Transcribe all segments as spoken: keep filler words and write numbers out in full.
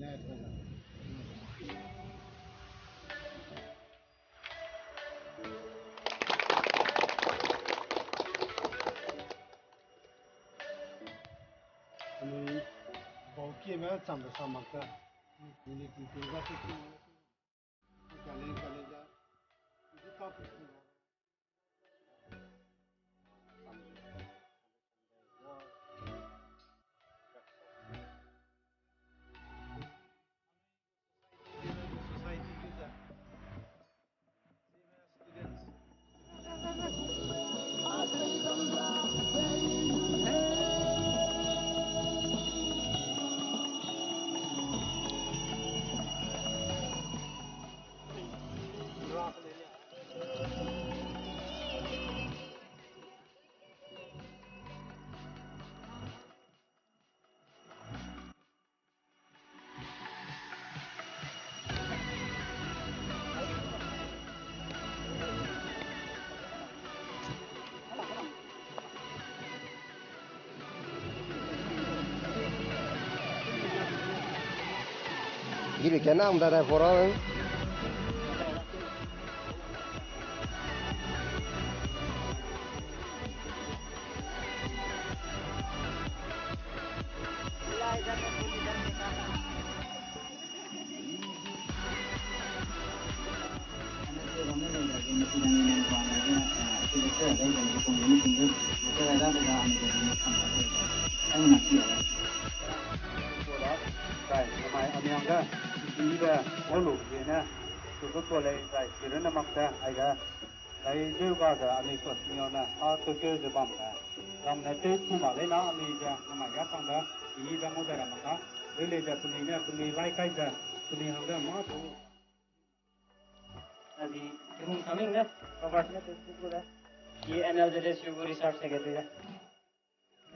Anui bau kieme chambe sa mak ta. Anui tingting ga ki ki. Kale, kale ja. Iji pa pe. Giri kenam da da pora. Ai zeu ga ze anui sua senior ne, a tewkeu ze bam ze. Ram ne tew ku mak lei na anui ze, namai ga kang de, i ze ngau dai ra mak ka. Leu lei ze penui ne, penui lai kai ze, penui hang de ma tu. Abi, Kehung Saming ne, Robert ne, tu tu de. I N L Z S U gu research secretary de.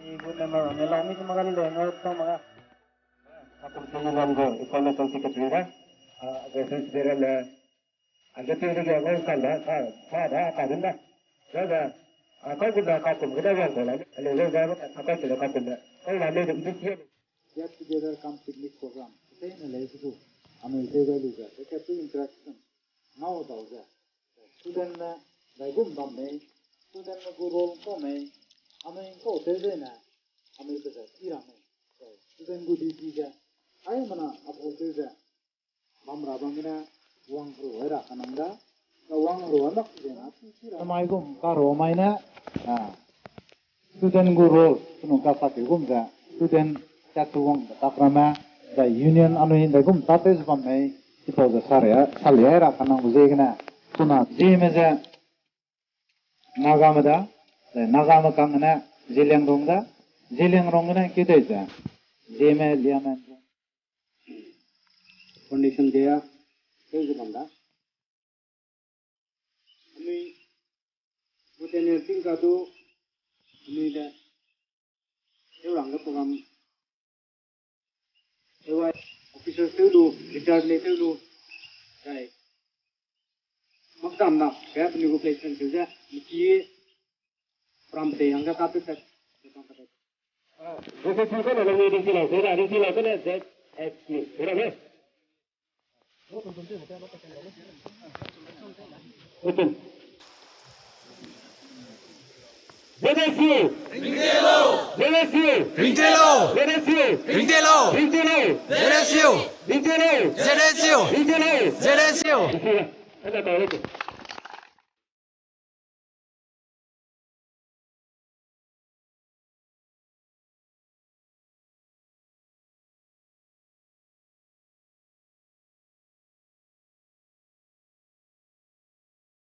I gu member ne la mi tu ma ga ni le, ngau ta ma ga. Akum Senior Lam gu information secretary de. A, research de ne. Age teu de ge wang kan da, sa, sa da, ka dun da. Ga ga, a, kai gu da ka kum ge da wang ko la, ale ga ga, a, kai gu da ka kum da. Kai la le de, de tie. Get together cum picnic program. Te ne le su. Anui te ga lu ga. Te ke tu interaction. Ngau dau ze. Student ne, dai gum bam mei. Student ne gu role ko mei. Anui ko te ze ne. Anui te ze, i ra mei. Student gu duty ze. Ai mana, a bo te ze. Bam ra bam gene wang ru ai ra kanang da. Ka wang ru ai mak de na. Kamai gum ka ro mai ne. Ah. Student gu role, sunu ka sa ke gum ze. Student ka tu wang de tak ramme. Zai union anui de gum ta te ze bam mei. Chipau ze sa re, sa le ai ra kanang bu ze gene. Suna Zeme ze. Nagame da. Zai Nagame kang gene. Zeliangrong da. Zeliangrong gene ke dei ze. Zeme Liamen. Foundation Day a, teu ze bam da. Anui, gu tenure ting ka du, anui de, teu rang ge program, A Y officers teu lu, retired le teu lu, zai, makdam na, kaya penui gu placement teu ze, miki, Pram te hangge ka te tat. Jesse Q kane lang ni ding ti lau, ding ti lau kane Z X Q. Kira ne. Open. Z S U. Ringtelo. Z S U. Ringtelo. Z S U. Ringtelo. Ringtelo. Z S U. Ringtelo. Z S U. Ringtelo. Z S U. Ringtelo. Ada tahu itu.